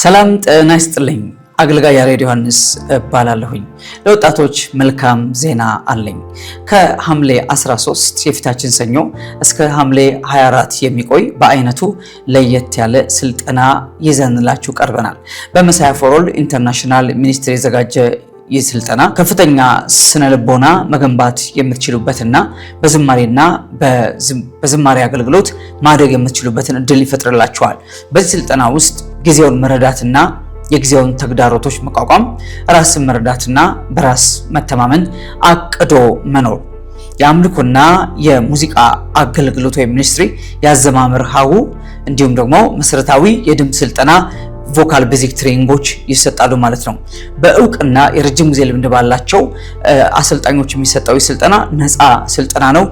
ሰላም ጤና ይስጥልኝ። አገልጋይ ያሬድ ዮሐንስ እባላለሁኝ። ለወጣቶች መልካም ዜና አለኝ። ከሐምሌ 13 የፊታችን ሰኞ እስከ ሐምሌ 24 የሚቆይ በአይነቱ ለየት ያለ ስልጠና ይዘንላችሁ ቀርበናል። በ Messiah for All International Ministry የተዘጋጀ ይህ ስልጠና ከፍተኛ ስነ ልቦና መገንባት የምትችሉበትና በዝማሬና በዝማሬ አገልግሎት ማደግ የምትችሉበትን እድል ይፈጥርላችኋል። በዚህ ስልጠና ውስጥ ጊዜውን መረዳትና የጊዜውን ተግዳሮቶች መቋቋም፣ ራስን መረዳትና በራስ መተማመን፣ አቅዶ መኖር፣ የአምልኮና የሙዚቃ አገልግሎት ወይም ministry፣ የአዘማመር ሀሁ እንዲሁም ደግሞ መሰረታዊ የድምፅ ስልጠና vocal basic training ኦች ይሰጣሉ ማለት ነው። በእውቅና የረጅም ጊዜ ልምድ ባላቸው አሰልጣኞች የሚሰጠው ስልጠና ነፃ ስልጠና ነው።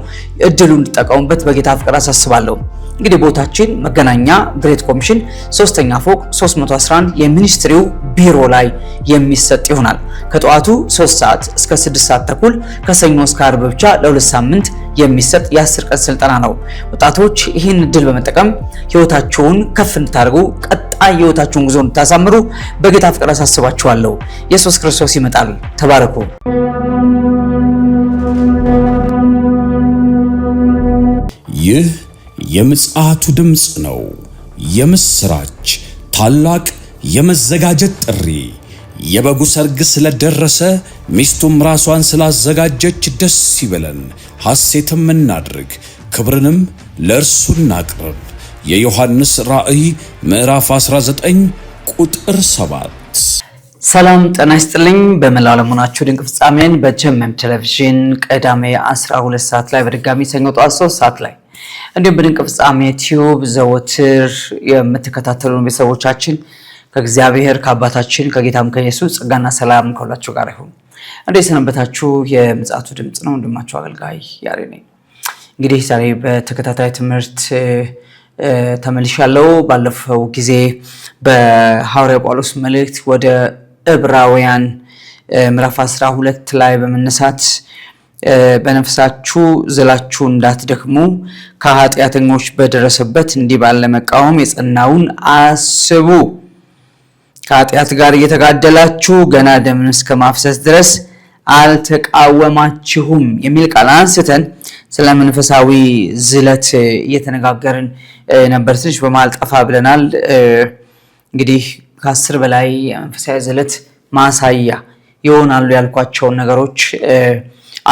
እድሉ እንዲጠቀሙበት በጌታ ፍቅር አሳስባለሁ። እንግዲህ ቦታችን መገናኛ Great Commission ሶስተኛ ፎቅ 311 የ ministry ው ቢሮ ላይ የሚሰጥ ይሆናል። ከጠዋቱ 3 ሰዓት እስከ 6 ሰዓት ተኩል ከሰኞ እስከ ዓርብ ብቻ ለ2 ሳምንት የሚሰጥ የ10 ቀን ስልጠና ነው። ወጣቶች ይህን እድል በመጠቀም ህይወታችሁን ከፍ እንድታደርጉ፣ ቀጣይ የህይወታችሁን ጉዞ እንድታሳምሩ በጌታ ፍቅር አሳስባችኋለሁ። ኢየሱስ ክርስቶስ ይመጣል። ተባረኩ። ይህ የምጽአቱ ድምፅ ነው። የምስራች፣ ታላቅ የመዘጋጀት ጥሪ። የበጉ ሰርግ ስለደረሰ ሚስቱም ራሷን ስላዘጋጀች ደስ ይበለን፣ ሐሴትም እናድርግ፣ ክብርንም ለእርሱ እናቅርብ። የዮሐንስ ራእይ ምዕራፍ 19 ቁጥር 7። ሰላም ጤና ይስጥልኝ። በመላው ዓለም ሆናችሁ ድንቅ ፍጻሜን በጀመም ቴሌቪዥን ቅዳሜ 12 ሰዓት ላይ፣ በድጋሚ ሰኞ ጠዋት 3 ሰዓት ላይ እንዲሁም በድንቅ ፍጻሜ ቲዩብ ዘወትር የምትከታተሉን ቤተሰቦቻችን ከእግዚአብሔር ከአባታችን ከጌታም ከኢየሱስ ጸጋና ሰላም ከሁላችሁ ጋር ይሁን። እንዴት ሰነበታችሁ? የምጽአቱ ድምፅ ነው። ወንድማችሁ አገልጋይ ያሬድ ነኝ። እንግዲህ ዛሬ በተከታታይ ትምህርት ተመልሻለሁ። ባለፈው ጊዜ በሐዋርያው ጳውሎስ መልእክት ወደ ዕብራውያን ምዕራፍ 12 ላይ በመነሳት በነፍሳችሁ ዝላችሁ እንዳትደክሙ ከኃጢአተኞች በደረሰበት እንዲህ ባለ መቃወም የጸናውን አስቡ። ከኃጢአት ጋር እየተጋደላችሁ ገና ደምን እስከ ማፍሰስ ድረስ አልተቃወማችሁም የሚል ቃል አንስተን ስለ መንፈሳዊ ዝለት እየተነጋገርን ነበር። ትንሽ በመሀል ጠፋ ብለናል። እንግዲህ ከ10 በላይ የመንፈሳዊ ዝለት ማሳያ ይሆናሉ ያልኳቸውን ነገሮች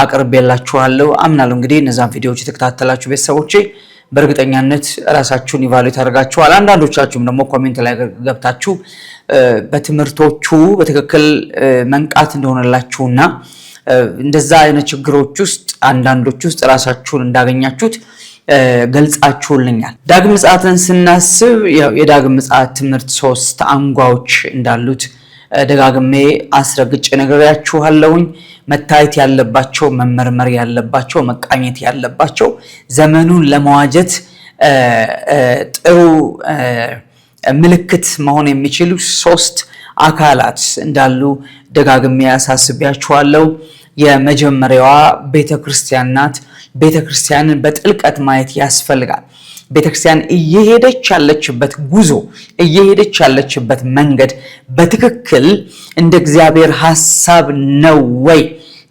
አቅርቤላችኋለሁ። አምናለሁ እንግዲህ እነዛን ቪዲዮዎች የተከታተላችሁ ቤተሰቦቼ በእርግጠኛነት ራሳችሁን evaluate አድርጋችኋል። አንዳንዶቻችሁም ደግሞ comment ላይ ገብታችሁ በትምህርቶቹ በትክክል መንቃት እንደሆነላችሁና እንደዛ አይነት ችግሮች ውስጥ አንዳንዶች ውስጥ ራሳችሁን እንዳገኛችሁት ገልጻችሁልኛል። ዳግም ምጽአትን ስናስብ የዳግም ምጽአት ትምህርት ሶስት አንጓዎች እንዳሉት ደጋግሜ አስረግጬ ነግሬያችኋለሁኝ። መታየት ያለባቸው፣ መመርመር ያለባቸው፣ መቃኘት ያለባቸው፣ ዘመኑን ለመዋጀት ጥሩ ምልክት መሆን የሚችሉ ሶስት አካላት እንዳሉ ደጋግሜ አሳስቢያችኋለሁ። የመጀመሪያዋ ቤተ ክርስቲያን ናት። ቤተ ክርስቲያንን በጥልቀት ማየት ያስፈልጋል። ቤተክርስቲያን እየሄደች ያለችበት ጉዞ፣ እየሄደች ያለችበት መንገድ በትክክል እንደ እግዚአብሔር ሐሳብ ነው ወይ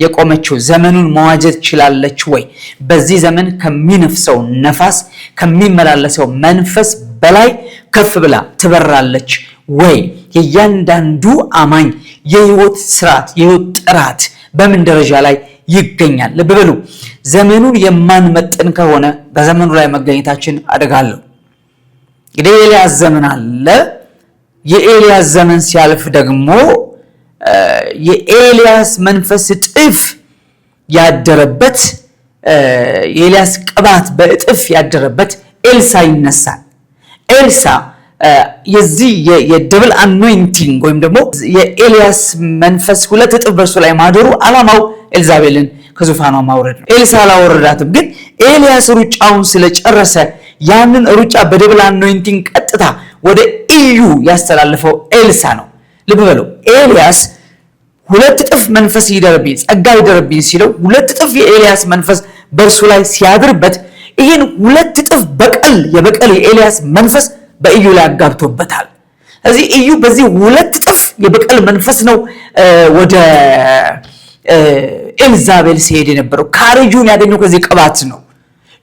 የቆመችው? ዘመኑን መዋጀት ችላለች ወይ? በዚህ ዘመን ከሚነፍሰው ነፋስ፣ ከሚመላለሰው መንፈስ በላይ ከፍ ብላ ትበራለች ወይ? የእያንዳንዱ አማኝ የህይወት ስርዓት፣ የህይወት ጥራት በምን ደረጃ ላይ ይገኛል? ልብ በሉ። ዘመኑን የማንመጥን ከሆነ በዘመኑ ላይ መገኘታችን አደጋ አለው። እንግዲህ የኤልያስ ዘመን አለ። የኤልያስ ዘመን ሲያልፍ ደግሞ የኤልያስ መንፈስ እጥፍ ያደረበት፣ የኤልያስ ቅባት በእጥፍ ያደረበት ኤልሳ ይነሳል። ኤልሳ የዚህ የ double anointing ወይም ደግሞ የኤልያስ መንፈስ 2 እጥፍ በእርሱ ላይ ማደሩ ዓላማው ኤልዛቤልን ከዙፋኗ ማውረድ ነው። ኤልሳ አላወረዳትም፣ ግን ኤልያስ ሩጫውን ስለጨረሰ ያንን ሩጫ በ double anointing ቀጥታ ወደ ኢዩ ያስተላለፈው ኤልሳ ነው። ልብ በሉ፣ ኤልያስ 2 እጥፍ መንፈስ ይደርብኝ፣ ጸጋ ይደርብኝ ሲለው 2 እጥፍ የኤልያስ መንፈስ በእርሱ ላይ ሲያድርበት ይህን 2 እጥፍ በቀል የበቀል የኤልያስ መንፈስ በኢዩ ላይ አጋብቶበታል። እዚህ እዩ በዚህ 2 እጥፍ የበቀል መንፈስ ነው ወደ ኤልዛቤል ሲሄድ የነበረው። Courage ኡን ያገኘው ከዚህ ቅባት ነው።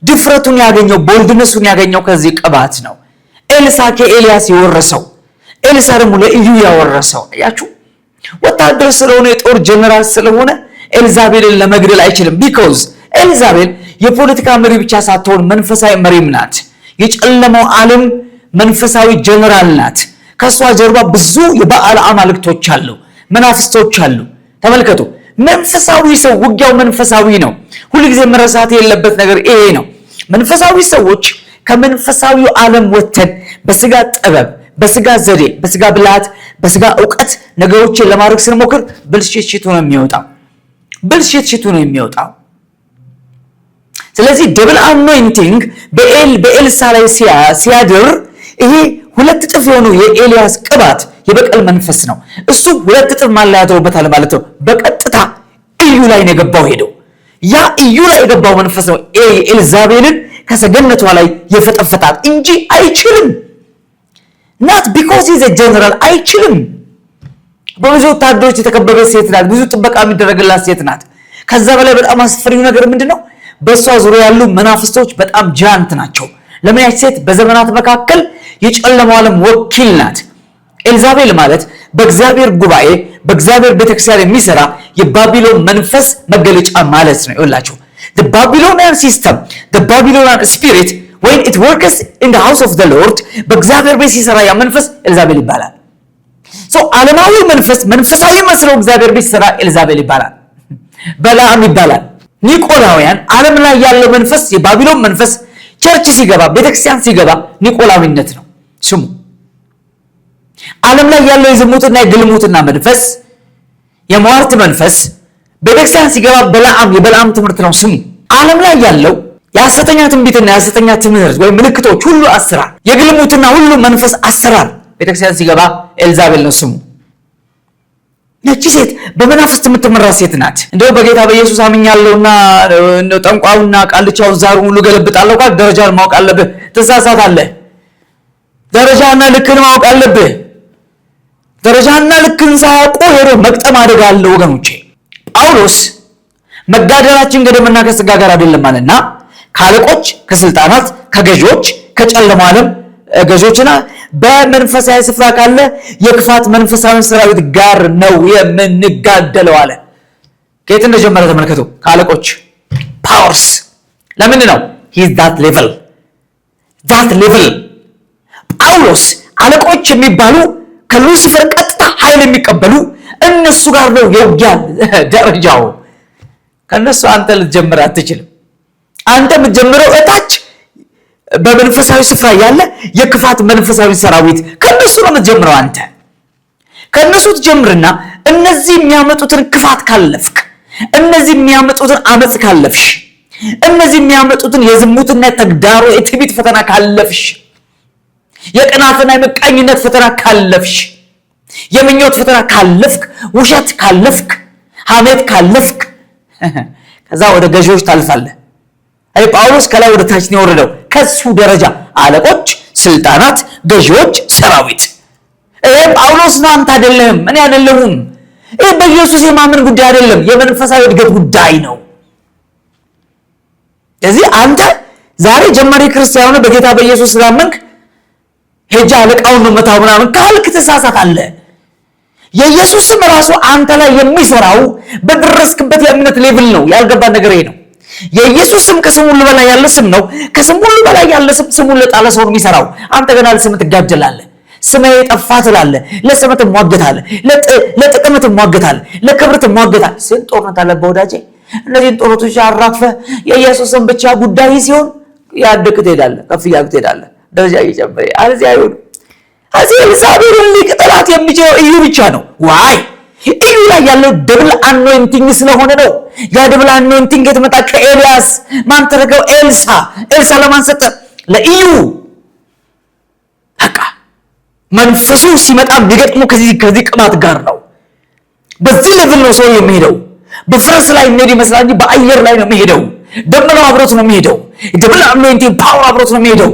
ድፍረቱን ያገኘው፣ boldness ኡን ያገኘው ከዚህ ቅባት ነው። ኤልሳ ከኤልያስ የወረሰው፣ ኤልሳ ደግሞ ለኢዩ ያወረሰው። አያችሁ፣ ወታደር ስለሆነ፣ የጦር ጀነራል ስለሆነ ኤልዛቤልን ለመግደል አይችልም። Because ኤልዛቤል የፖለቲካ መሪ ብቻ ሳትሆን መንፈሳዊ መሪም ናት። የጨለማው ዓለም መንፈሳዊ ጀነራል ናት። ከእሷ ጀርባ ብዙ የበኣል አማልክቶች አሉ፣ መናፍስቶች አሉ። ተመልከቱ፣ መንፈሳዊ ሰው ውጊያው መንፈሳዊ ነው። ሁልጊዜ መረሳት የሌለበት ነገር ይሄ ነው። መንፈሳዊ ሰዎች ከመንፈሳዊው ዓለም ወጥተን በስጋ ጥበብ፣ በስጋ ዘዴ፣ በስጋ ብልሃት፣ በስጋ እውቀት ነገሮችን ለማድረግ ስንሞክር ብልሽትሽቱ ነው የሚወጣው። ብልሽትሽቱ ነው የሚወጣው። ስለዚህ double anointing በኤልሳ ላይ ሲያድር ይሄ 2 እጥፍ የሆነው የኤልያስ ቅባት የበቀል መንፈስ ነው። እሱ 2 እጥፍ ማን ላይ ያድሮበታል ማለት ነው። በቀጥታ እዩ ላይ ነው የገባው ሄደው። ያ እዩ ላይ የገባው መንፈስ ነው ኤልዛቤልን ከሰገነቷ ላይ የፈጠፈጣት እንጂ አይችልም። Not because he's a general፣ አይችልም። በብዙ ወታደሮች የተከበበች ሴት ናት። ብዙ ጥበቃ የሚደረግላት ሴት ናት። ከዛ በላይ በጣም አስፈሪው ነገር ምንድን ነው? በእሷ ዙሪያ ያሉ መናፍስቶች በጣም giant ናቸው። ለምን? ያች ሴት በዘመናት መካከል የጨለማው ዓለም ወኪል ናት። ኤልዛቤል ማለት በእግዚአብሔር ጉባኤ፣ በእግዚአብሔር ቤተክርስቲያን የሚሰራ የባቢሎን መንፈስ መገለጫ ማለት ነው። ይኸውላችሁ፣ the Babylonian system, the Babylonian spirit, when it works in the house of the Lord፣ በእግዚአብሔር ቤት ሲሰራ ያ መንፈስ ኤልዛቤል ይባላል። So ዓለማዊ መንፈስ መንፈሳዊ መስሎ እግዚአብሔር ቤት ሲሰራ ኤልዛቤል ይባላል፣ በለዓም ይባላል። ኒቆላውያን፣ ዓለም ላይ ያለው መንፈስ፣ የባቢሎን መንፈስ church ሲገባ፣ ቤተክርስቲያን ሲገባ ኒቆላዊነት ነው ስሙ። ዓለም ላይ ያለው የዝሙትና የግልሙትና መንፈስ፣ የሟርት መንፈስ ቤተክርስቲያን ሲገባ በለዓም፣ የበለዓም ትምህርት ነው ስሙ። ዓለም ላይ ያለው የሐሰተኛ ትንቢትና የሐሰተኛ ትምህርት ወይም ምልክቶች ሁሉ አሰራር፣ የግልሙትና ሁሉ መንፈስ አሰራር ቤተክርስቲያን ሲገባ ኤልዛቤል ነው ስሙ። ያቺ ሴት በመናፍስት የምትመራ ሴት ናት። እንደው በጌታ በኢየሱስ አምኛለሁና ጠንቋዩና ቃልቻው ዛሩ ሁሉ ገለብጣለሁ ካልክ ደረጃን ማወቅ አለብህ። ትሳሳታለህ። ደረጃና ልክን ማወቅ አለብህ። ደረጃና ልክን ሳያውቁ ሄዶ መቅጠም አደጋ አለ ወገኖቼ። ጳውሎስ መጋደላችን ከደምና ከስጋ ጋር አይደለም አለና ከአለቆች፣ ከስልጣናት፣ ከገዢዎች፣ ከጨለማው ዓለም ገዢዎችና በመንፈሳዊ ስፍራ ካለ የክፋት መንፈሳዊ ሰራዊት ጋር ነው የምንጋደለው አለ። ከየት እንደጀመረ ተመልከቱ። ከአለቆች፣ powers። ለምንድን ነው? He's that level, that level። ጳውሎስ አለቆች የሚባሉ ከሉሲፈር ቀጥታ ኃይል የሚቀበሉ እነሱ ጋር ነው የውጊያ ደረጃው። ከእነሱ አንተ ልትጀምር አትችልም። አንተ የምትጀምረው እታች በመንፈሳዊ ስፍራ ያለ የክፋት መንፈሳዊ ሰራዊት ከእነሱ ነው የምትጀምረው። አንተ ከእነሱ ትጀምርና እነዚህ የሚያመጡትን ክፋት ካለፍክ፣ እነዚህ የሚያመጡትን አመፅ ካለፍሽ፣ እነዚህ የሚያመጡትን የዝሙትና ተግዳሮ የትዕቢት ፈተና ካለፍሽ፣ የቅናትና የምቀኝነት ፈተና ካለፍሽ፣ የምኞት ፈተና ካለፍክ፣ ውሸት ካለፍክ፣ ሐሜት ካለፍክ፣ ከዛ ወደ ገዢዎች ታልፋለህ። አይ ጳውሎስ ከላይ ወደ ታች ነው የወረደው። ከሱ ደረጃ አለቆች፣ ስልጣናት፣ ገዢዎች፣ ሰራዊት። ይሄ ጳውሎስ ነው፣ አንተ አይደለህም፣ እኔ አይደለሁም። ይሄ በኢየሱስ የማመን ጉዳይ አይደለም፣ የመንፈሳዊ እድገት ጉዳይ ነው። ስለዚህ አንተ ዛሬ ጀማሪ ክርስቲያን ሆነህ በጌታ በኢየሱስ ስላመንክ ሄጄ አለቃውን ነው መታው ምናምን ካልክ ትሳሳታለህ። የኢየሱስ ስም ራሱ አንተ ላይ የሚሰራው በደረስክበት የእምነት level ነው። ያልገባን ነገር ይሄ ነው። የኢየሱስ ስም ከስም ሁሉ በላይ ያለ ስም ነው። ከስም ሁሉ በላይ ያለ ስም ስሙን ለጣለ ሰው ነው የሚሰራው። አንተ ገና ለስም ትጋደላለህ። ስሜ የጠፋ ትላለህ። ለስም ትሟገታለህ። ለጥቅም ትሟገታለህ። ለክብር ትሟገታለህ። ስንት ጦርነት አለብህ ወዳጄ። እነዚህን ጦርነቶች አራግፈህ የኢየሱስን ብቻ ጉዳይ ሲሆን ያደግ ትሄዳለህ። ከፍ እያልክ ትሄዳለህ። ደረጃ እየጨመረ፣ አለዚያ አይሆንም። እዚህ ኤልዛቤልን ሊቅጠላት የሚችለው እዩ ብቻ ነው። Why? እዩ ላይ ያለው double anointing ስለሆነ ነው። ያ double anointing የተመጣ ከኤልያስ ማን ተረከው? ኤልሳ። ኤልሳ ለማን ሰጠ? ለኢዩ። በቃ መንፈሱ ሲመጣ የሚገጥመው ከዚህ ቅባት ጋር ነው። በዚህ level ነው ሰው የሚሄደው። በፈረስ ላይ የሚሄድ ይመስላል እንጂ በአየር ላይ ነው የሚሄደው። ደመናው አብሮት ነው የሚሄደው። Double anointing power አብሮት ነው የሚሄደው።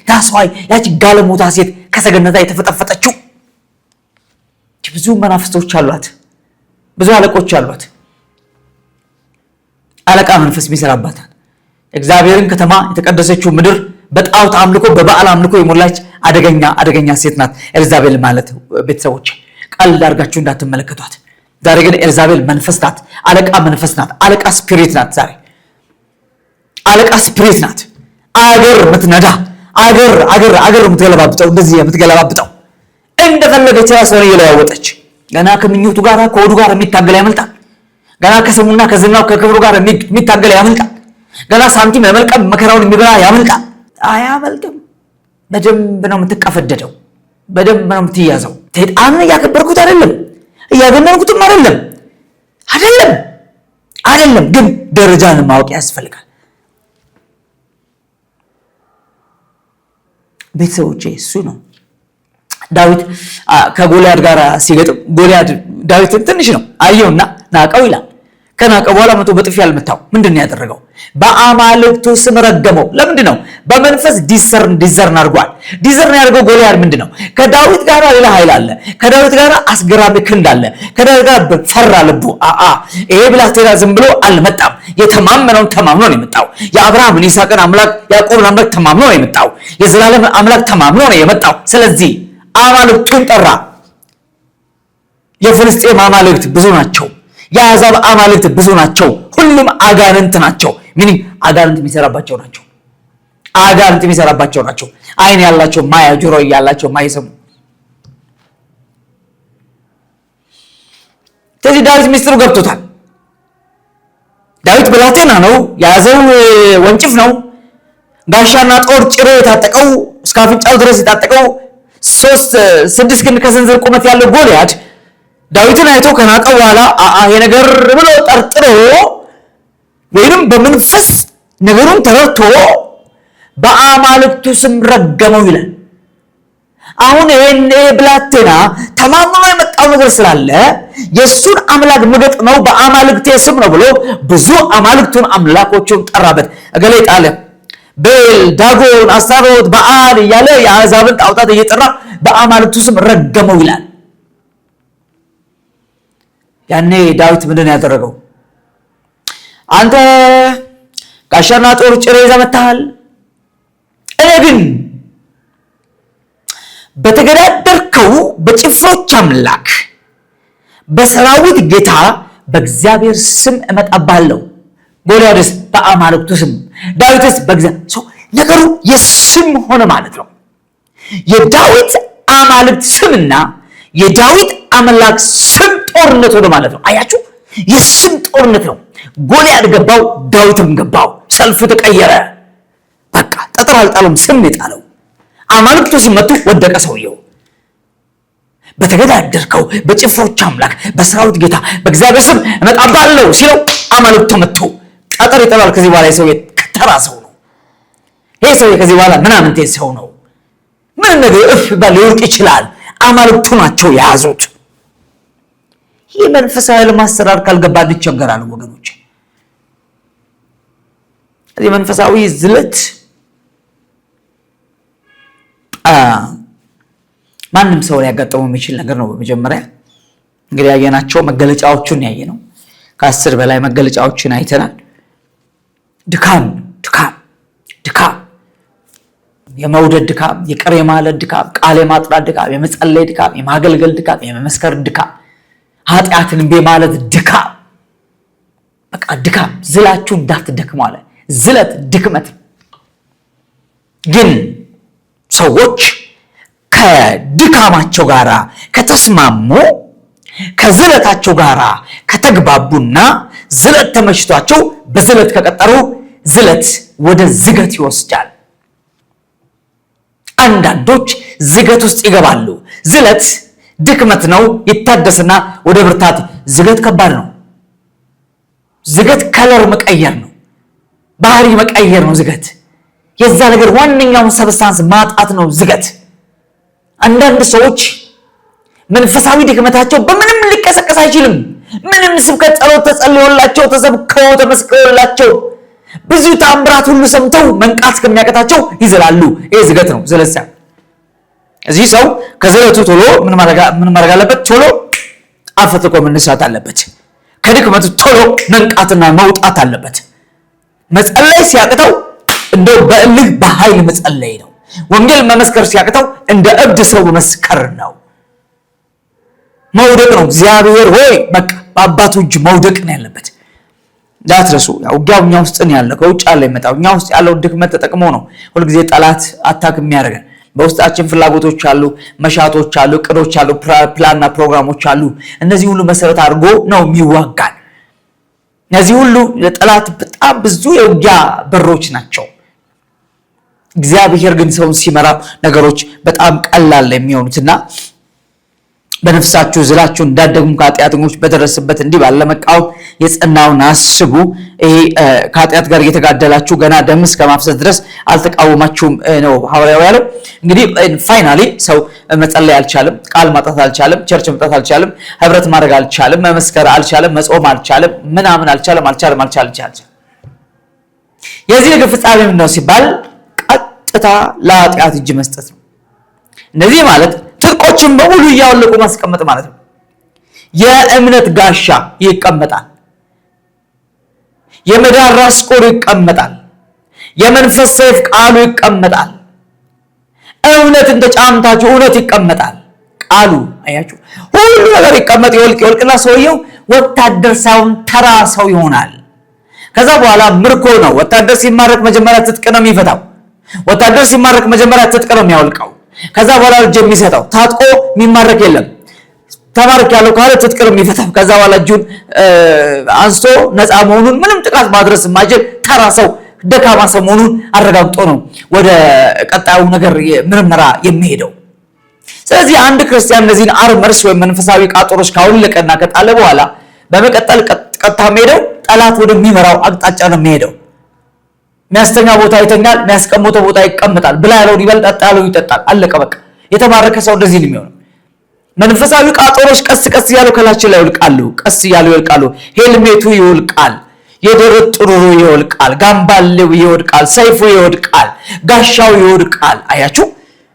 That's why ያቺ ጋለሞታ ሴት ከሰገነታ የተፈጠፈጠችው። ብዙ መናፍስቶች አሏት፣ ብዙ አለቆች አሏት። አለቃ መንፈስ የሚሰራባታል። እግዚአብሔርን ከተማ የተቀደሰችው ምድር በጣዖት አምልኮ በበዓል አምልኮ የሞላች አደገኛ አደገኛ ሴት ናት ኤልዛቤል ማለት። ቤተሰቦች ቀልድ አድርጋችሁ እንዳትመለከቷት። ዛሬ ግን ኤልዛቤል መንፈስ ናት፣ አለቃ መንፈስ ናት፣ አለቃ spirit ናት። ዛሬ አለቃ spirit ናት። አገር የምትነዳ፣ አገር አገር አገር የምትገለባብጠው፣ እንደዚህ የምትገለባብጠው፣ እንደፈለገች ራሷን እየለዋወጠች፣ ገና ከምኞቱ ጋር ከሆዱ ጋር የሚታገል ያመልጣል። ገና ከስሙና ከዝናው ከክብሩ ጋር የሚታገል ያመልጣል። ገና ሳንቲም ለመልቀም መከራውን የሚበላ ያመልጣል። አያመልጥም። በደንብ ነው የምትቀፈደደው። በደንብ ነው የምትያዘው። ሰይጣንን እያከበርኩት አይደለም፣ እያገነንኩትም አይደለም፣ አይደለም፣ አይደለም። ግን ደረጃን ማወቅ ያስፈልጋል። ቤተሰቦቼ እሱ ነው። ዳዊት ከጎልያድ ጋር ሲገጥም ጎልያድ ዳዊትን ትንሽ ነው አየውና ናቀው ይላል። ከናቀው በኋላ መቶ በጥፊ አልመታው። ምንድን ነው ያደረገው? በአማልክቱ ስም ረገመው። ለምንድን ነው? በመንፈስ discern አድርጓል። Discern ያደርገው ጎልያድ ምንድን ነው? ከዳዊት ጋር ሌላ ኃይል አለ። ከዳዊት ጋር አስገራሚ ክንድ አለ። ከዳዊት ጋር ፈራ ልቡ። አአ ይሄ ብላቴና ዝም ብሎ አልመጣም። የተማመነውን ተማምኖ ነው የመጣው። የአብርሃምን ይስሐቅን አምላክ ያዕቆብን አምላክ ተማምኖ ነው የመጣው። የዘላለምን አምላክ ተማምኖ ነው የመጣው። ስለዚህ አማልክቱን ጠራ። የፍልስጤም አማልክት ብዙ ናቸው። የአሕዛብ አማልክት ብዙ ናቸው። ሁሉም አጋንንት ናቸው። Meaning አጋንንት የሚሰራባቸው ናቸው። አጋንንት የሚሰራባቸው ናቸው። አይን ያላቸው ማያዩ፣ ጆሮ ያላቸው ማይሰሙ። ስለዚህ ዳዊት ሚስጥሩ ገብቶታል። ዳዊት ብላቴና ነው። የያዘው ወንጭፍ ነው። ጋሻና ጦር ጭሮ የታጠቀው፣ እስከ አፍንጫው ድረስ የታጠቀው፣ 6 ክንድ ከስንዝር ቁመት ያለው ጎልያድ ዳዊትን አይቶ ከናቀው በኋላ አአ ይሄ ነገር ብሎ ጠርጥሮ ወይንም በመንፈስ ነገሩን ተረድቶ በአማልክቱ ስም ረገመው ይላል። አሁን ይሄን ብላቴና ተማምኖ የመጣው ነገር ስላለ የእሱን አምላክ ምገጥመው በአማልክቴ ስም ነው ብሎ ብዙ አማልክቱን አምላኮቹን ጠራበት። እገሌ ጣለ፣ ቤል፣ ዳጎን፣ አስታሮት፣ በዓል እያለ የአሕዛብን ጣዖታት እየጠራ በአማልክቱ ስም ረገመው ይላል። ያኔ ዳዊት ምንድን ነው ያደረገው? አንተ ጋሻና ጦር ጭሬ ይዘህ መጥተሃል። እኔ ግን በተገዳደርከው በጭፍሮች አምላክ በሰራዊት ጌታ በእግዚአብሔር ስም እመጣብሃለሁ። ጎልያድስ በአማልክቱ ስም፣ ዳዊትስ በእግዚአብሔር። ነገሩ የስም ሆነ ማለት ነው። የዳዊት አማልክት ስምና የዳዊት አምላክ ስም ጦርነት ሆነ ማለት ነው። አያችሁ፣ የስም ጦርነት ነው። ጎልያድ ገባው፣ ዳዊትም ገባው። ሰልፉ ተቀየረ። በቃ ጠጠር አልጣለውም፣ ስም የጣለው። አማልክቱ ሲመቱ ወደቀ ሰውየው። በተገዳደርከው በጭፍሮች አምላክ በሰራዊት ጌታ በእግዚአብሔር ስም እመጣብሃለሁ ሲለው አማልክቱ ተመቱ። ጠጠር ይጥላል። ከዚህ በኋላ ሰው ተራ ሰው ነው። ይሄ ሰውዬ ከዚህ በኋላ ምናምንቴ ሰው ነው። ምንም ነገር እፍ ይባል ሊወድቅ ይችላል። አማልክቱ ናቸው የያዙት። ይህ መንፈሳዊ ለማሰራር ካልገባ እንቸገራለን ወገኖች። እዚህ መንፈሳዊ ዝለት ማንም ሰው ሊያጋጥመው የሚችል ነገር ነው። በመጀመሪያ እንግዲህ ያየናቸው መገለጫዎቹን ያየነው ከ10 በላይ መገለጫዎችን አይተናል። ድካም፣ ድካም፣ ድካም፣ የመውደድ ድካም፣ ይቅር የማለት ድካም፣ ቃል የማጥራት ድካም፣ የመጸለይ ድካም፣ የማገልገል ድካም፣ የመመስከር ድካም፣ ኃጢአትን እምቢ ማለት ድካም፣ በቃ ድካም። ዝላችሁ እንዳትደክሙ አለ። ዝለት ድክመት። ግን ሰዎች ከድካማቸው ጋር ከተስማሙ፣ ከዝለታቸው ጋር ከተግባቡና ዝለት ተመችቷቸው በዝለት ከቀጠሩ ዝለት ወደ ዝገት ይወስዳል። አንዳንዶች ዝገት ውስጥ ይገባሉ። ዝለት ድክመት ነው፣ ይታደስና ወደ ብርታት። ዝገት ከባድ ነው። ዝገት color መቀየር ነው፣ ባህሪ መቀየር ነው። ዝገት የዛ ነገር ዋነኛውን substance ማጣት ነው ዝገት። አንዳንድ ሰዎች መንፈሳዊ ድክመታቸው በምንም ሊቀሰቀስ አይችልም። ምንም ስብከት፣ ጸሎት ተጸልዮላቸው፣ ተሰብከው፣ ተመስክሮላቸው፣ ብዙ ታምራት ሁሉ ሰምተው መንቃት እስከሚያቀታቸው ይዝላሉ። ይሄ ዝገት ነው። ዝለት እዚህ ሰው ከዝለቱ ቶሎ ምን ማድረግ አለበት? ቶሎ አፈትልኮ መነሳት አለበት። ከድክመቱ ቶሎ መንቃትና መውጣት አለበት። መጸለይ ሲያቅተው እንደው በእልህ በኃይል መጸለይ ነው። ወንጌል መመስከር ሲያቅተው እንደ እብድ ሰው መመስከር ነው። መውደቅ ነው። እግዚአብሔር ሆይ በቃ በአባቱ እጅ መውደቅ ነው ያለበት። እንዳትረሱ፣ ውጊያው እኛ ውስጥ ነው ያለው፣ ከውጭ አለ የመጣው። እኛ ውስጥ ያለውን ድክመት ተጠቅሞ ነው ሁልጊዜ ጠላት attack የሚያደርገን። በውስጣችን ፍላጎቶች አሉ፣ መሻቶች አሉ፣ እቅዶች አሉ፣ ፕላንና ፕሮግራሞች አሉ። እነዚህ ሁሉ መሰረት አድርጎ ነው የሚዋጋን። እነዚህ ሁሉ ለጠላት በጣም ብዙ የውጊያ በሮች ናቸው። እግዚአብሔር ግን ሰውን ሲመራ ነገሮች በጣም ቀላል የሚሆኑትና በነፍሳችሁ ዝላችሁ እንዳትደግሙ ከኃጢአተኞች በደረሰበት እንዲህ ባለ መቃወም የጸናውን አስቡ። ይሄ ከኃጢአት ጋር እየተጋደላችሁ ገና ደም እስከ ማፍሰስ ድረስ አልተቃወማችሁም ነው ሐዋርያው ያለው። እንግዲህ finally ሰው መጸለይ አልቻለም፣ ቃል ማጣት አልቻለም፣ church መምጣት አልቻለም፣ ህብረት ማድረግ አልቻለም፣ መመስከር አልቻለም፣ መጾም አልቻለም፣ ምናምን አልቻለም፣ አልቻለም፣ አልቻለም፣ አልቻለም። የዚህ ነገር ፍጻሜ ምንድን ነው ሲባል ቀጥታ ለኃጢአት እጅ መስጠት ነው። እነዚህ ማለት ትጥቆችን በሙሉ እያወለቁ ማስቀመጥ ማለት ነው። የእምነት ጋሻ ይቀመጣል። የመዳን ራስ ቁር ይቀመጣል። የመንፈስ ሰይፍ ቃሉ ይቀመጣል። እውነትን ተጫምታችሁ እውነት ይቀመጣል። ቃሉ አያችሁ፣ ሁሉ ነገር ይቀመጥ ይወልቅ ይወልቅና ሰውየው ወታደር ሳይሆን ተራ ሰው ይሆናል። ከዛ በኋላ ምርኮ ነው። ወታደር ሲማረክ መጀመሪያ ትጥቅ ነው የሚፈታው። ወታደር ሲማረክ መጀመሪያ ትጥቅ ነው የሚያወልቀው። ከዛ በኋላ እጅ የሚሰጠው ታጥቆ የሚማረክ የለም። ተማርክ ያለው ካለ ትጥቅ ነው የሚፈታው። ከዛ በኋላ እጁን አንስቶ ነፃ መሆኑን ምንም ጥቃት ማድረስ የማይችል ተራ ሰው ደካማ ሰው መሆኑን አረጋግጦ ነው ወደ ቀጣዩ ነገር ምርመራ የሚሄደው። ስለዚህ አንድ ክርስቲያን እነዚህን armors ወይም መንፈሳዊ ቃጦሮች ካወለቀና ከጣለ በኋላ በመቀጠል ቀጥታ የሚሄደው ጠላት ወደሚመራው አቅጣጫ ነው የሚሄደው። የሚያስተኛ ቦታ ይተኛል፣ የሚያስቀምጠው ቦታ ይቀመጣል። ብላ ያለውን ይበላል፣ ጠጣ ያለውን ይጠጣል። አለቀ በቃ። የተማረከ ሰው እንደዚህ ነው የሚሆነው። መንፈሳዊ ቃጦሮች ቀስ ቀስ እያሉ ከላያችን ላይ ይወልቃሉ። ቀስ እያሉ ይወልቃሉ። ሄልሜቱ ይወልቃል። የደረት ጥሩሩ ይወልቃል። ጋምባሌው ይወድቃል። ሰይፉ ይወድቃል። ጋሻው ይወድቃል። አያችሁ፣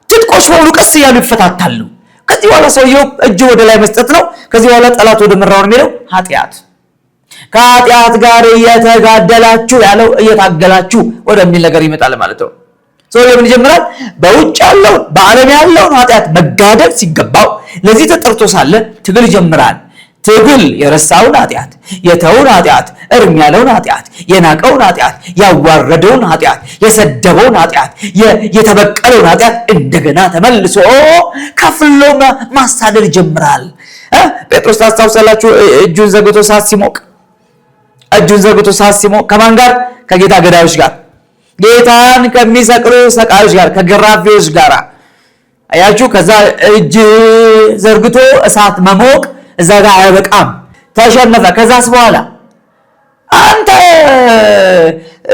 ትጥቆች በሙሉ ቀስ እያሉ ይፈታታሉ። ከዚህ በኋላ ሰውየው እጅ ወደ ላይ መስጠት ነው። ከዚህ በኋላ ጠላት ወደ መራው ነው የሚሄደው። ኃጢአት ከኃጢአት ጋር እየተጋደላችሁ ያለው እየታገላችሁ ወደሚል ነገር ይመጣል ማለት ነው። ሰውየው ምን ይጀምራል? በውጭ ያለውን በዓለም ያለውን ኃጢአት መጋደል ሲገባው ለዚህ ተጠርቶ ሳለ ትግል ይጀምራል። ትግል የረሳውን ኃጢአት፣ የተውን ኃጢአት፣ እርም ያለውን ኃጢአት፣ የናቀውን ኃጢአት፣ ያዋረደውን ኃጢአት፣ የሰደበውን ኃጢአት፣ የተበቀለውን ኃጢአት እንደገና ተመልሶ ከፍሎ ማሳደድ ይጀምራል። ጴጥሮስ ታስታውሳላችሁ? እጁን ዘርግቶ እሳት ሲሞቅ እጁን ዘርግቶ እሳት ሲሞቅ ከማን ጋር? ከጌታ ገዳዮች ጋር፣ ጌታን ከሚሰቅሉ ሰቃዮች ጋር፣ ከገራፊዎች ጋር። አያችሁ። ከዛ እጅ ዘርግቶ እሳት መሞቅ እዛ ጋር አያበቃም። ተሸነፈ። ከዛስ በኋላ አንተ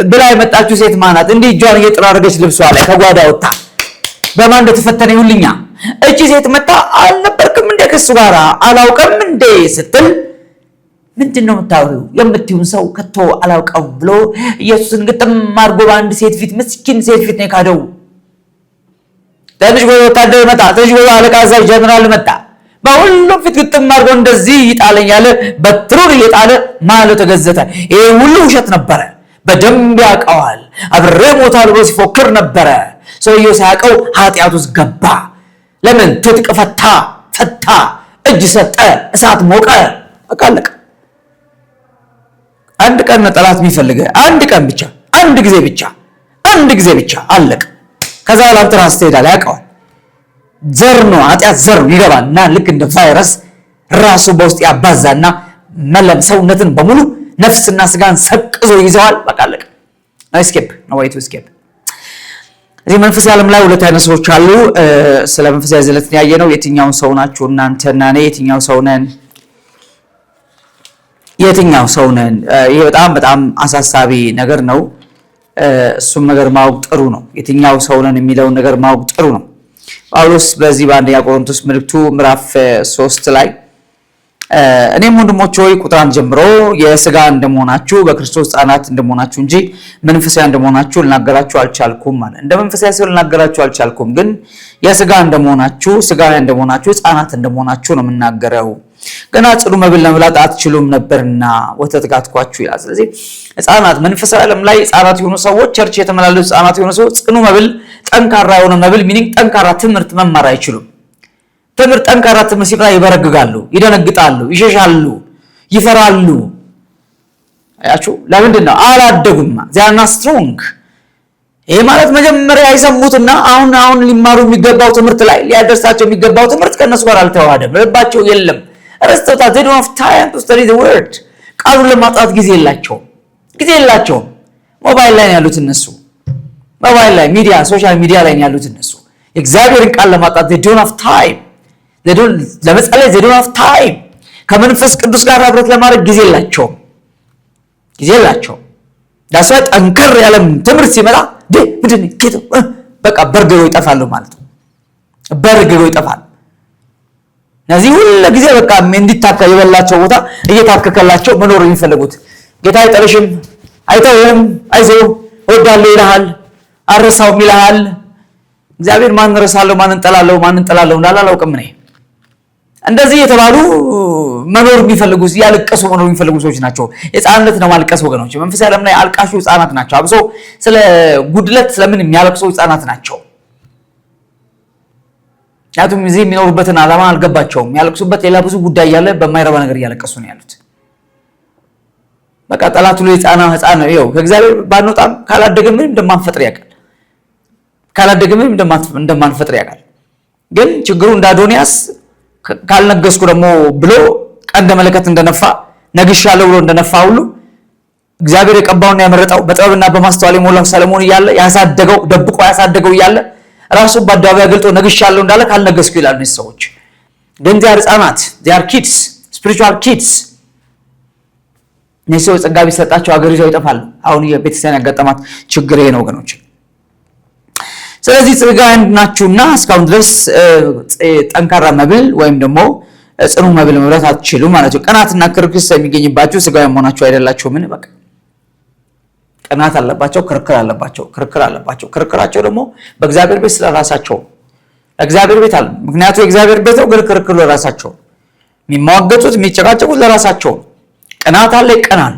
ብላ የመጣችው ሴት ማናት? እንዲህ እጇን እየጠራረገች ልብሷ ላይ ከጓዳ ወጣ። በማን እንደተፈተነ ይሁልኛ። እቺ ሴት መጣ፣ አልነበርክም እንደ ከሱ ጋር አላውቅም እንዴ ስትል ምንድን ነው የምታወሪው? የምትይውን ሰው ከቶ አላውቀውም ብሎ ኢየሱስን ግጥም አድርጎ በአንድ ሴት ፊት፣ ምስኪን ሴት ፊት ነው የካደው። ትንሽ ቆይቶ ወታደር መጣ። ትንሽ ቆይቶ አለቃ አዛዥ ጀነራል መጣ። በሁሉም ፊት ግጥም አድርጎ እንደዚህ ይጣለኝ ያለ በትሩን እየጣለ ማለ ተገዘተ። ይሄ ሁሉ ውሸት ነበረ። በደንብ ያውቀዋል። አብሬ ሞታል ብሎ ሲፎክር ነበረ። ሰውየው ሳያውቀው ኃጢአት ውስጥ ገባ። ለምን? ትጥቅ ፈታ ፈታ፣ እጅ ሰጠ፣ እሳት ሞቀ። በቃ አለቀ። አንድ ቀን ነው ጠላት የሚፈልገህ፣ አንድ ቀን ብቻ፣ አንድ ጊዜ ብቻ፣ አንድ ጊዜ ብቻ፣ አለቀ። ከዛ በኋላ አንተ ራስህ ትሄዳለህ። ያውቀዋል። ዘር ነው ኃጢአት፣ ዘር ነው ይገባልና ልክ እንደ ቫይረስ ራሱ በውስጥ ያባዛና መለም ሰውነትን በሙሉ ነፍስና ስጋን ሰቅዞ ይዘዋል። በቃ አለቀ። No escape, no way to escape። እዚህ መንፈሳዊ ዓለም ላይ ሁለት አይነት ሰዎች አሉ። ስለ መንፈሳዊ ዝለት ያየነው የትኛውን ሰው ናችሁ እናንተና እኔ? የትኛው ሰው ነን? የትኛው ሰው ነን? ይሄ በጣም በጣም አሳሳቢ ነገር ነው። እሱም ነገር ማወቅ ጥሩ ነው። የትኛው ሰው ነን የሚለውን ነገር ማወቅ ጥሩ ነው። ጳውሎስ በዚህ በአንደኛ ቆሮንቶስ መልእክቱ ምዕራፍ 3 ላይ እኔም ወንድሞች ሆይ ቁጥር 1 ጀምሮ የሥጋ እንደመሆናችሁ በክርስቶስ ሕፃናት እንደመሆናችሁ እንጂ መንፈሳዊ እንደመሆናችሁ ልናገራችሁ አልቻልኩም ማለት። እንደ መንፈሳዊ ሰው ልናገራችሁ አልቻልኩም፣ ግን የሥጋ እንደመሆናችሁ፣ ሥጋዊ እንደመሆናችሁ፣ ሕፃናት እንደመሆናችሁ ነው የምናገረው። ገና ጽኑ መብል ለመብላት አትችሉም ነበርና ወተት ጋትኳችሁ ይላል። ስለዚህ ህፃናት፣ መንፈሳዊ ዓለም ላይ ህፃናት የሆኑ ሰዎች፣ church የተመላለሱ ህፃናት የሆኑ ሰዎች ጽኑ መብል፣ ጠንካራ የሆነ መብል meaning ጠንካራ ትምህርት መማር አይችሉም። ትምህርት፣ ጠንካራ ትምህርት ሲመጣ ይበረግጋሉ፣ ይደነግጣሉ፣ ይሸሻሉ፣ ይፈራሉ። አያችሁ፣ ለምንድን ነው? አላደጉማ። They are not strong። ይሄ ማለት መጀመሪያ የሰሙትና አሁን አሁን ሊማሩ የሚገባው ትምህርት ላይ ሊያደርሳቸው የሚገባው ትምህርት ከእነሱ ጋር አልተዋሃደም። ልባቸው የለም፣ ረስተውታል። They don't have time to study the word። ቃሉን ለማጥናት ጊዜ የላቸውም፣ ጊዜ የላቸውም። ሞባይል ላይ ነው ያሉት እነሱ፣ ሞባይል ላይ፣ ሚዲያ፣ social media ላይ ነው ያሉት እነሱ። የእግዚአብሔርን ቃል ለማጥናት they don't have time፣ ለመጸለይ they don't have time፣ ከመንፈስ ቅዱስ ጋር ህብረት ለማድረግ ጊዜ የላቸውም፣ ጊዜ የላቸውም። That's why ጠንከር ያለ ትምህርት ሲመጣ ምንድን በቃ በርግገው ይጠፋሉ ማለት ነው። በርግገው ይጠፋሉ። እነዚህ ሁሉ ጊዜ በቃ እንዲታከ የበላቸው ቦታ እየታከከላቸው መኖር የሚፈልጉት፣ ጌታ አይጠልሽም፣ አይተውህም፣ አይዞህ እወዳለሁ ይልሃል፣ አልረሳውም ይልሃል። እግዚአብሔር ማን እረሳለሁ፣ ማን እንጠላለሁ፣ ማን እንጠላለሁ እንዳለ አላውቅም እኔ። እንደዚህ የተባሉ መኖር የሚፈልጉ፣ እያለቀሱ መኖር የሚፈልጉ ሰዎች ናቸው። የህፃንነት ነው ማልቀስ ወገኖች። መንፈሳዊ ዓለም ላይ አልቃሹ ህፃናት ናቸው። አብሶ ስለ ጉድለት ስለምን የሚያለቅሱ ህፃናት ናቸው። ምክንያቱም እዚህ የሚኖሩበትን ዓላማ አልገባቸውም። የሚያለቅሱበት ሌላ ብዙ ጉዳይ እያለ በማይረባ ነገር እያለቀሱ ነው ያሉት። በቃ ጠላቱ ላይ ህፃና ህፃን ነው። ይኸው ከእግዚአብሔር ባንወጣም ካላደገ ምንም እንደማንፈጥር ያውቃል። ካላደገ ምንም እንደማንፈጥር ያውቃል። ግን ችግሩ እንደ አዶንያስ ካልነገስኩ ደግሞ ብሎ ቀንደ መለከት እንደነፋ፣ ነግሻለሁ ብሎ እንደነፋ ሁሉ፣ እግዚአብሔር የቀባውና የመረጠው በጥበብና በማስተዋል የሞላው ሰለሞን እያለ፣ ያሳደገው፣ ደብቆ ያሳደገው እያለ፣ ራሱ በአደባባይ ገልጦ ነግሻለሁ እንዳለ ካልነገስኩ ይላሉ እነዚህ ሰዎች። ግን they are ህፃናት፣ they are kids፣ spiritual kids። እነዚህ ሰዎች ጸጋ ቢሰጣቸው ሀገር ይዘው ይጠፋሉ። አሁን የቤተክርስቲያን ያጋጠማት ችግር ይሄ ነው ወገኖች። ስለዚህ ሥጋውያን ናችሁና እስካሁን ድረስ ጠንካራ መብል ወይም ደግሞ ጽኑ መብል መብላት አትችሉም ማለት ነው። ቅናትና ክርክር የሚገኝባችሁ ስጋውያን መሆናችሁ አይደላችሁምን? በቃ ቅናት አለባቸው፣ ክርክር አለባቸው፣ ክርክር አለባቸው። ክርክራቸው ደግሞ በእግዚአብሔር ቤት ስለ ራሳቸው፣ ለእግዚአብሔር ቤት አለ። ምክንያቱ የእግዚአብሔር ቤት ነው፣ ግን ክርክሩ ለራሳቸው፣ የሚሟገቱት የሚጨቃጨቁት ለራሳቸው። ቅናት አለ፣ ይቀናሉ።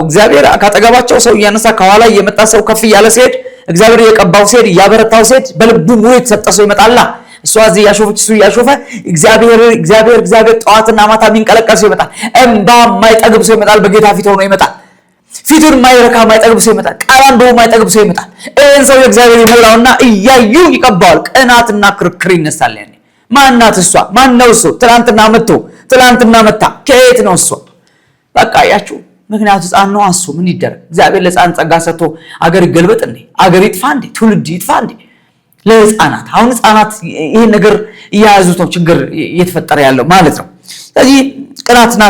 እግዚአብሔር ካጠገባቸው ሰው እያነሳ ከኋላ እየመጣ ሰው ከፍ እያለ ሲሄድ፣ እግዚአብሔር እየቀባው ሲሄድ፣ እያበረታው ሲሄድ፣ በልቡ ሙሉ የተሰጠ ሰው ይመጣላ። እሷ እዚህ እያሾፈች እሱ እያሾፈ እግዚአብሔር እግዚአብሔር እግዚአብሔር ጠዋትና ማታ የሚንቀለቀል ሰው ይመጣል። እምባ የማይጠግብ ሰው ይመጣል። በጌታ ፊት ሆኖ ይመጣል። ፊቱን የማይረካ የማይጠግብ ሰው ይመጣል። ቃል አንብቦ የማይጠግብ ሰው ይመጣል። ይህን ሰው እግዚአብሔር ይሞላውና እያዩ ይቀባዋል። ቅናትና ክርክር ይነሳል። ያኔ ማናት እሷ? ማን ነው እሱ? ትላንትና መጥቶ፣ ትላንትና መታ፣ ከየት ነው እሷ? በቃ አያችሁ። ምክንያቱ ህፃን ነው እሱ። ምን ይደረግ? እግዚአብሔር ለህፃን ጸጋ ሰጥቶ አገር ይገልበጥ እንዴ? አገር ይጥፋ እንዴ? ትውልድ ይጥፋ እንዴ? ለህፃናት፣ አሁን ህፃናት ይህን ነገር እየያዙት ነው ችግር እየተፈጠረ ያለው ማለት ነው። ስለዚህ ቅናትና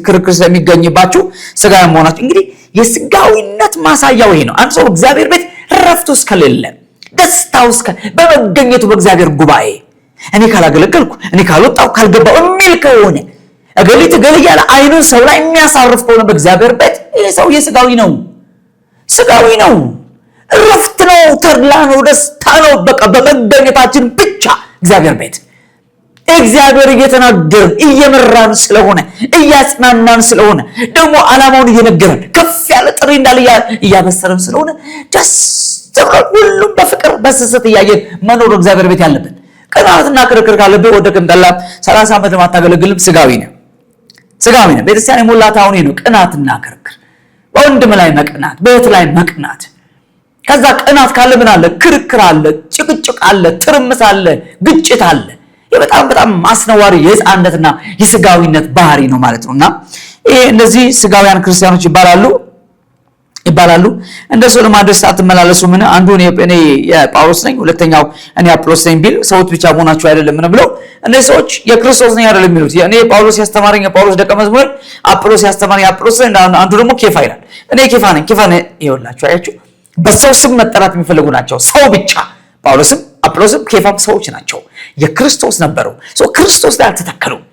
ክርክር ስለሚገኝባችሁ ስጋዊ መሆናችሁ፣ እንግዲህ የስጋዊነት ማሳያው ይሄ ነው። አንድ ሰው እግዚአብሔር ቤት ረፍቱ እስከሌለ፣ ደስታው እስከ በመገኘቱ በእግዚአብሔር ጉባኤ እኔ ካላገለገልኩ፣ እኔ ካልወጣሁ ካልገባሁ የሚል ከሆነ፣ እገሊት እገሌ እያለ አይኑን ሰው ላይ የሚያሳርፍ ከሆነ በእግዚአብሔር ቤት፣ ይህ ሰውዬ ስጋዊ ነው፣ ስጋዊ ነው። እረፍት ነው፣ ተድላ ነው፣ ደስታ ነው። በቃ በመገኘታችን ብቻ እግዚአብሔር ቤት እግዚአብሔር እየተናገረን እየመራን ስለሆነ፣ እያጽናናን ስለሆነ፣ ደግሞ ዓላማውን እየነገረን፣ ከፍ ያለ ጥሪ እንዳለ እያበሰረን ስለሆነ፣ ደስ ሁሉም በፍቅር በስስት እያየን መኖር እግዚአብሔር ቤት ያለብን። ቅናትና ክርክር ካለብህ ወደቅም ጠላም 30 ዓመት አታገለግልም። ስጋዊ ነው፣ ስጋዊ ነው። ቤተክርስቲያን የሞላት አሁን ነው። ቅናትና ክርክር፣ በወንድም ላይ መቅናት፣ በእህት ላይ መቅናት። ከዛ ቅናት ካለ ምን አለ? ክርክር አለ፣ ጭቅጭቅ አለ፣ ትርምስ አለ፣ ግጭት አለ። ይህ በጣም በጣም አስነዋሪ የህፃንነትና የስጋዊነት ባህሪ ነው ማለት ነው። እና ይሄ እነዚህ ስጋውያን ክርስቲያኖች ይባላሉ። እንደ ሰው ልማድ አትመላለሱ ምን? አንዱ እኔ የጳውሎስ ነኝ፣ ሁለተኛው እኔ አጵሎስ ነኝ ቢል ሰዎች ብቻ መሆናችሁ አይደለምን ብለው፣ እነዚህ ሰዎች የክርስቶስ ነኝ አይደለም የሚሉት። እኔ ጳውሎስ ያስተማረኝ የጳውሎስ ደቀ መዝሙር፣ አጵሎስ ያስተማረኝ አጵሎስ ነኝ፣ አንዱ ደግሞ ኬፋ ይላል። እኔ ኬፋ ነኝ፣ ኬፋ ነኝ። ይኸውላችሁ አያችሁ፣ በሰው ስም መጠራት የሚፈልጉ ናቸው። ሰው ብቻ፣ ጳውሎስም አጵሎስም ኬፋም ሰዎች ናቸው። የክርስቶስ ነበሩ። ክርስቶስ ላይ አልተተከሉም።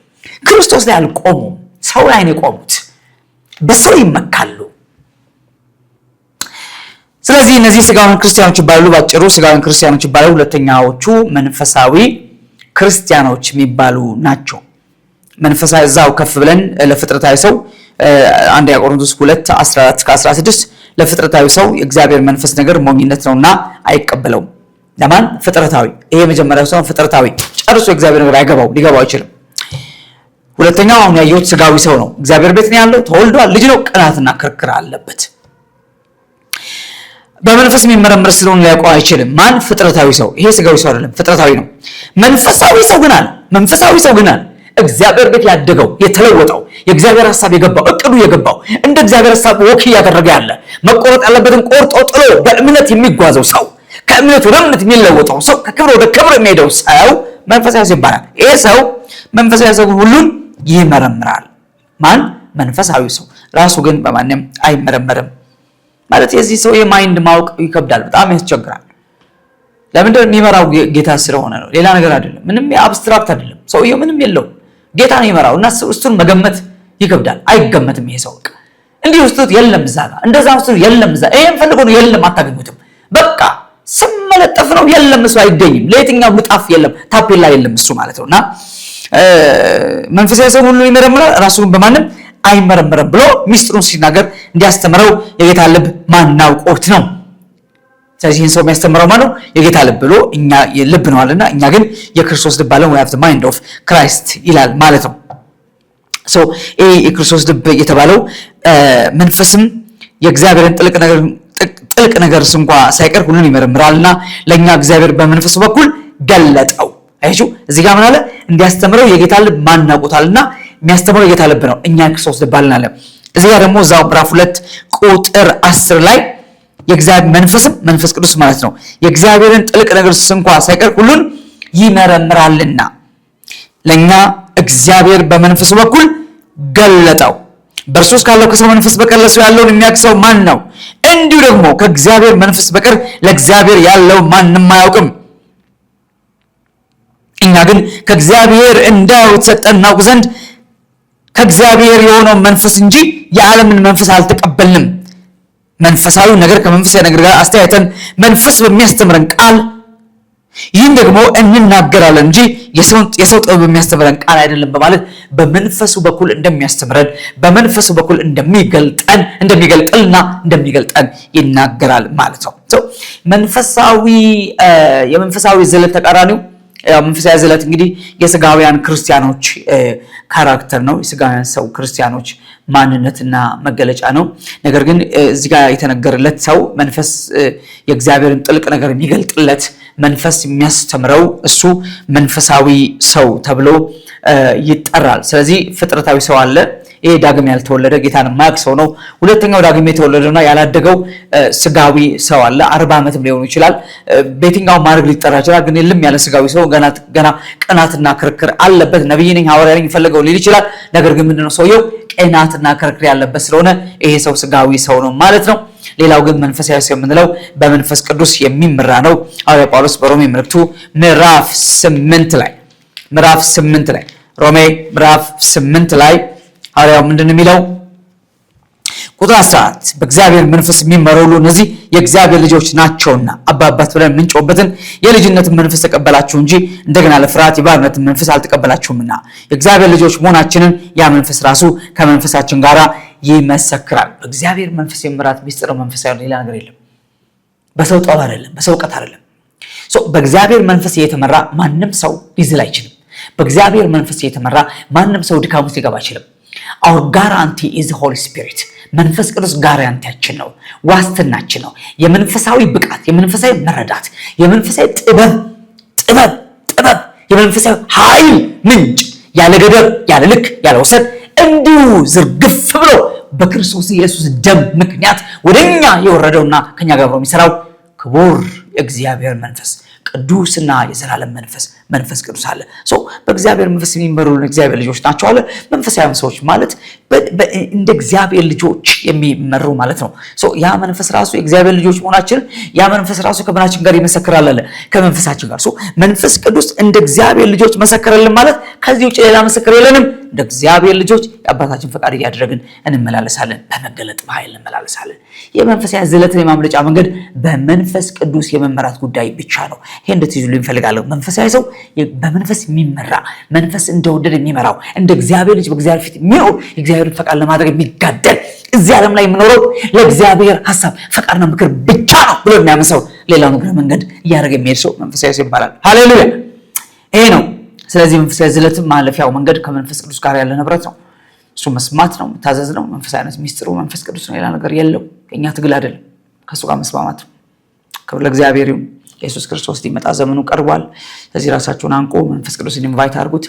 ክርስቶስ ላይ አልቆሙም። ሰው ላይ ነው የቆሙት። በሰው ይመካሉ። ስለዚህ እነዚህ ስጋውያን ክርስቲያኖች ይባላሉ። ባጭሩ ስጋውያን ክርስቲያኖች ይባላሉ። ሁለተኛዎቹ መንፈሳዊ ክርስቲያኖች የሚባሉ ናቸው። መንፈሳዊ እዛው ከፍ ብለን ለፍጥረታዊ ሰው አንደኛ ቆሮንቶስ 2 14 16 ለፍጥረታዊ ሰው የእግዚአብሔር መንፈስ ነገር ሞኝነት ነውና አይቀበለውም። ለማን? ፍጥረታዊ። ይሄ የመጀመሪያው ሰው ፍጥረታዊ ጨርሶ የእግዚአብሔር ነገር አይገባው፣ ሊገባው አይችልም። ሁለተኛው አሁን ያየሁት ስጋዊ ሰው ነው። እግዚአብሔር ቤት ነው ያለው፣ ተወልዷል፣ ልጅ ነው። ቅናትና ክርክር አለበት። በመንፈስ የሚመረመር ስለሆነ ሊያውቀው አይችልም። ማን? ፍጥረታዊ ሰው። ይሄ ስጋዊ ሰው አይደለም፣ ፍጥረታዊ ነው። መንፈሳዊ ሰው ግን አለ፣ መንፈሳዊ ሰው ግን አለ እግዚአብሔር ቤት ያደገው፣ የተለወጠው፣ የእግዚአብሔር ሐሳብ የገባው፣ እቅዱ የገባው፣ እንደ እግዚአብሔር ሐሳብ walk እያደረገ ያለ፣ መቆረጥ ያለበትን ቆርጦ ጥሎ በእምነት የሚጓዘው ሰው፣ ከእምነት ወደ እምነት የሚለወጠው ሰው፣ ከክብር ወደ ክብር የሚሄደው ሰው መንፈሳዊ ሰው ይባላል። ይሄ ሰው መንፈሳዊ ሰው ሁሉን ይመረምራል። ማን? መንፈሳዊ ሰው። ራሱ ግን በማንም አይመረመርም። ማለት የዚህ ሰው የ mind ማወቅ ይከብዳል፣ በጣም ያስቸግራል። ለምንድን ነው? የሚመራው ጌታ ስለሆነ ነው፣ ሌላ ነገር አይደለም። ምንም abstract አይደለም። ሰውየው ምንም የለውም፣ ጌታ ነው የሚመራው እና እሱን መገመት ይከብዳል። አይገመትም። ይሄ ሰው እንዲህ ውስጡት የለም፣ እዛ ጋር እንደዛ ውስጡት የለም፣ እዛ ይሄን ፈልጎ ነው የለም፣ አታገኙትም። በቃ ስም መለጠፍ ነው፣ የለም፣ እሱ አይገኝም። ለየትኛው ልጣፍ የለም፣ ታፔላ የለም እሱ ማለት ነው። እና መንፈሳዊ ሰው ሁሉ ይመረምራል፣ ራሱን በማንም አይመረመርም ብሎ ሚስጥሩን ሲናገር እንዲያስተምረው የጌታ ልብ ማናውቆት ነው። ስለዚህ ይህን ሰው የሚያስተምረው ማነው? የጌታ ልብ ብሎ እኛ ልብ ነው አለና እኛ ግን የክርስቶስ ልብ አለን፣ we have the mind of Christ ይላል ማለት ነው። So ይሄ የክርስቶስ ልብ የተባለው መንፈስም የእግዚአብሔርን ጥልቅ ነገር እንኳ ሳይቀር ሁሉን ይመረምራልና ለእኛ እግዚአብሔር በመንፈሱ በኩል ገለጠው። አያችሁ፣ እዚህ ጋር ምን አለ? እንዲያስተምረው የጌታ ልብ ማናውቆታልና የሚያስተምረው የጌታ ልብ ነው። እኛ የክርስቶስ ልብ አለን አለ። እዚህ ጋር ደግሞ እዛው ምዕራፍ 2 ቁጥር 10 ላይ የእግዚአብሔር መንፈስም፣ መንፈስ ቅዱስ ማለት ነው፣ የእግዚአብሔርን ጥልቅ ነገር እንኳ ሳይቀር ሁሉን ይመረምራልና ለእኛ እግዚአብሔር በመንፈሱ በኩል ገለጠው። በእርሱ ውስጥ ካለው ከሰው መንፈስ በቀር ለሰው ያለውን የሚያውቅ ሰው ማን ነው? እንዲሁ ደግሞ ከእግዚአብሔር መንፈስ በቀር ለእግዚአብሔር ያለው ማንም አያውቅም። እኛ ግን ከእግዚአብሔር እንዳው የተሰጠን እናውቅ ዘንድ ከእግዚአብሔር የሆነውን መንፈስ እንጂ የዓለምን መንፈስ አልተቀበልንም። መንፈሳዊ ነገር ከመንፈሳዊ ነገር ጋር አስተያይተን መንፈስ በሚያስተምረን ቃል ይህን ደግሞ እንናገራለን እንጂ የሰው ጥበብ በሚያስተምረን ቃል አይደለም በማለት በመንፈሱ በኩል እንደሚያስተምረን፣ በመንፈሱ በኩል እንደሚገልጠን፣ እንደሚገልጥልና እንደሚገልጠን ይናገራል ማለት ነው። መንፈሳዊ የመንፈሳዊ ዝለት ተቃራኒው፣ ያው መንፈሳዊ ዝለት እንግዲህ የስጋውያን ክርስቲያኖች character ነው። የስጋውያን ሰው ክርስቲያኖች ማንነትና መገለጫ ነው። ነገር ግን እዚህ ጋር የተነገረለት ሰው መንፈስ የእግዚአብሔርን ጥልቅ ነገር የሚገልጥለት፣ መንፈስ የሚያስተምረው እሱ መንፈሳዊ ሰው ተብሎ ይጠራል። ስለዚህ ፍጥረታዊ ሰው አለ። ይሄ ዳግም ያልተወለደ፣ ጌታን የማያውቅ ሰው ነው። ሁለተኛው ዳግም የተወለደውና ያላደገው ስጋዊ ሰው አለ። 40 ዓመትም ሊሆኑ ይችላል። በየትኛው ማድረግ ሊጠራ ይችላል። ግን የለም ያለ ስጋዊ ሰው ገና ገና ቅናትና ክርክር አለበት። ነብይ ነኝ፣ ሐዋርያ ነኝ፣ የፈለገው ሊል ይችላል። ነገር ግን ምንድነው? ሰውየው ቅናትና ክርክር ያለበት ስለሆነ ይሄ ሰው ስጋዊ ሰው ነው ማለት ነው። ሌላው ግን መንፈሳዊ ሰው የምንለው በመንፈስ ቅዱስ የሚመራ ነው። ሐዋርያ ጳውሎስ በሮሜ መልእክቱ ምዕራፍ 8 ላይ፣ ሮሜ ምዕራፍ 8 ላይ ሐዋርያው ምንድን ነው የሚለው? ቁጥር 14 በእግዚአብሔር መንፈስ የሚመሩ ሁሉ እነዚህ የእግዚአብሔር ልጆች ናቸውና፣ አባ አባት ብለን የምንጮህበትን የልጅነትን መንፈስ ተቀበላችሁ እንጂ እንደገና ለፍርሃት የባርነትን መንፈስ አልተቀበላችሁምና የእግዚአብሔር ልጆች መሆናችንን ያ መንፈስ ራሱ ከመንፈሳችን ጋር ይመሰክራል። በእግዚአብሔር መንፈስ የመምራት ሚስጥር መንፈሳዊ፣ ሌላ ነገር የለም። በሰው ጥበብ አይደለም፣ በሰው እውቀት አይደለም። በእግዚአብሔር መንፈስ የተመራ ማንም ሰው ሊዝል አይችልም። በእግዚአብሔር መንፈስ የተመራ ማንም ሰው ድካም ውስጥ ሊገባ አይችልም። Our guarantee is Holy Spirit። መንፈስ ቅዱስ guarantee ያችን ነው፣ ዋስትናችን ነው። የመንፈሳዊ ብቃት፣ የመንፈሳዊ መረዳት፣ የመንፈሳዊ ጥበብ ጥበብ ጥበብ የመንፈሳዊ ኃይል ምንጭ፣ ያለ ገደብ፣ ያለ ልክ፣ ያለ ወሰን እንዲሁ ዝርግፍ ብሎ በክርስቶስ ኢየሱስ ደም ምክንያት ወደኛ የወረደውና ከኛ ጋር አብሮ የሚሰራው ክቡር የእግዚአብሔር መንፈስ፣ ቅዱስና የዘላለም መንፈስ፣ መንፈስ ቅዱስ አለ። So በእግዚአብሔር መንፈስ የሚመሩ እግዚአብሔር ልጆች ናቸው አለ። መንፈሳዊያን ሰዎች ማለት እንደ እግዚአብሔር ልጆች የሚመሩ ማለት ነው። So ያ መንፈስ ራሱ የእግዚአብሔር ልጆች መሆናችንን ያ መንፈስ ራሱ ከምናችን ጋር ይመሰክራል አለ፣ ከመንፈሳችን ጋር። So መንፈስ ቅዱስ እንደ እግዚአብሔር ልጆች መሰከረልን ማለት ከዚህ ውጭ ሌላ ምስክር የለንም። እንደ እግዚአብሔር ልጆች የአባታችን ፈቃድ እያደረግን እንመላለሳለን። በመገለጥ በኃይል እንመላለሳለን። የመንፈሳዊ ዝለትን የማምለጫ መንገድ በመንፈስ ቅዱስ የመመራት ጉዳይ ብቻ ነው። ይሄ እንድትይዙልኝ እፈልጋለሁ። መንፈሳዊ ሰው በመንፈስ የሚመራ፣ መንፈስ እንደወደደ የሚመራው፣ እንደ እግዚአብሔር ልጅ በእግዚአብሔር ፊት የሚኖር፣ የእግዚአብሔርን ፈቃድ ለማድረግ የሚጋደል፣ እዚህ ዓለም ላይ የምኖረው ለእግዚአብሔር ሀሳብ ፈቃድና ምክር ብቻ ነው ብሎ የሚያምን ሰው፣ ሌላውን እግረ መንገድ እያደረገ የሚሄድ ሰው መንፈሳዊ ሰው ይባላል። ሃሌሉያ! ይሄ ነው። ስለዚህ መንፈሳዊ ዝለት ማለፊያው መንገድ ከመንፈስ ቅዱስ ጋር ያለ ንብረት ነው። እሱ መስማት ነው፣ መታዘዝ ነው። መንፈሳዊነት ሚስጥሩ መንፈስ ቅዱስ ነው። ሌላ ነገር የለው። የእኛ ትግል አይደለም፣ ከእሱ ጋር መስማማት። ክብር ለእግዚአብሔር ይሁን። ኢየሱስ ክርስቶስ ሊመጣ ዘመኑ ቀርቧል። ስለዚህ ራሳችሁን አንቁ፣ መንፈስ ቅዱስን invite አድርጉት።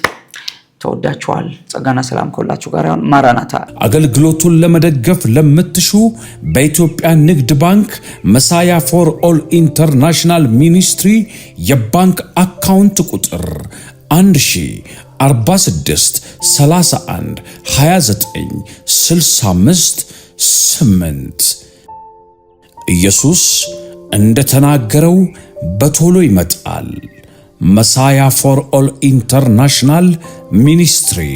ተወዳችኋል። ጸጋና ሰላም ከሁላችሁ ጋር ይሁን። ማራናታ። አገልግሎቱን ለመደገፍ ለምትሹ በኢትዮጵያ ንግድ ባንክ Messiah for All International Ministry የባንክ account ቁጥር 1046 31 29 65 8። ኢየሱስ እንደተናገረው በቶሎ ይመጣል። Messiah for All International Ministry።